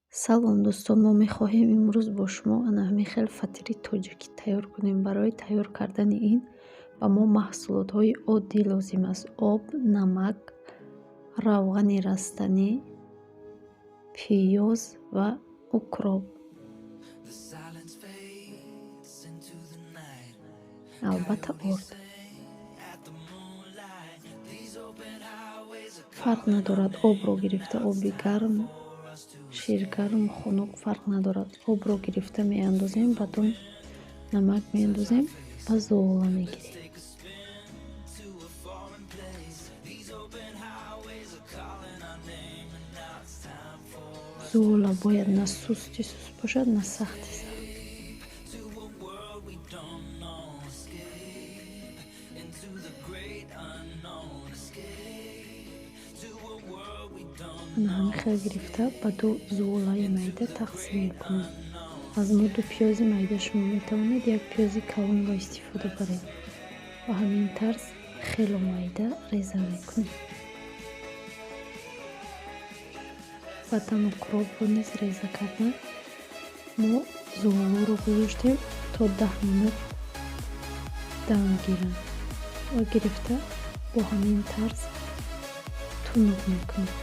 Салом, дӯстон! Мо мехоҳем имрӯз бо шумо ана ҳамин хел фатири тоҷикӣ тайёр кунем. Барои тайёр кардани ин ба мо маҳсулотҳои оддӣ лозим аст: об, намак, равғани растанӣ, пиёз ва укроп. Албатта, орд. Фарқ надорад, обро гирифта, оби гарм, ширгарм, хунук, фарқ надорад. Обро гирифта меандозем, баъдон намак меандозем ва зуола мегирем. Зуола бояд на сусти суст бошад, на сахти сахт. Ана ҳамин хел гирифта, ба ду зуолаи майда тақсим мекунем. Аз мо ду пиёзи майда, шумо метавонед як пиёзи калонро истифода баред. Ба ҳамин тарз хело майда реза мекунем. Баъдан укропро низ реза карда, мо зуолоро гузоштем, то 10 минут дам гиранд, ва гирифта бо ҳамин тарз тунук мекунем.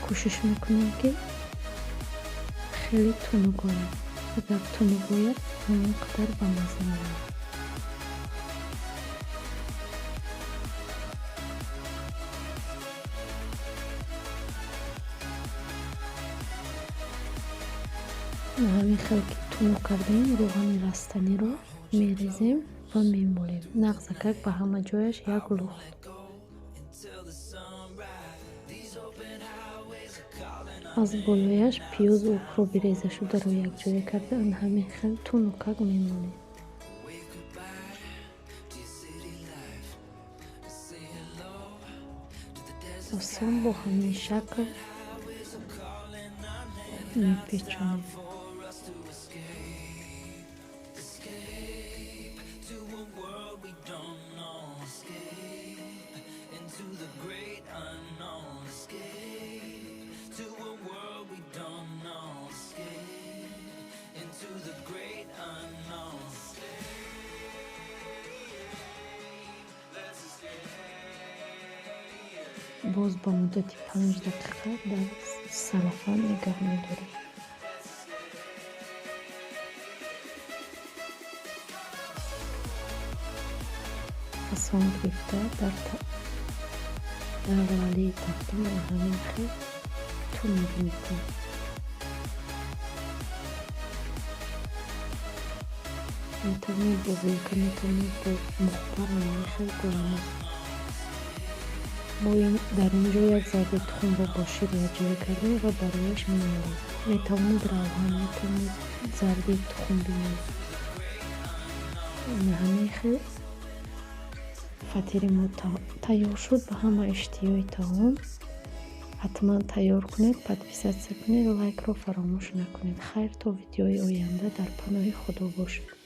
Кӯшиш мекунем, ки хеле тунук ояд. Агар тунук ояд, ҳамон қадар бамазза меояд. Ҳамин хел ки тунук кардем, рӯғани растаниро мерезем ва мемолем. Нағзакак ба ҳама ҷояш як лухт. Аз болояш пиёзу укроби резашударо якҷоя карда, ана ҳамин хел тунукак мемолем. Осон бо ҳамин шакл мепечонем. Боз ба муддати 5 дақиқа дар салафан нигаҳ медорем. Осон гирифта, дар лалии тафтон ҳамин хел тунук мекунем. Метавонед бо вилка, метавонед бо мухбар ҳамин хел голамоз. Мо дар ин ҷо як зарди тухмро бо шир якҷоя кардем ва барояш мемолем. Метавонед равған, метавонед зарди тухм бимолед. Ана ҳамин хел фатири мо тайёр шуд. Ба ҳама иштиҳои таом. Ҳатман тайёр кунед, подписаться кунед, лайкро фаромӯш накунед. Хайр, то видеои оянда, дар паноҳи Худо бошед.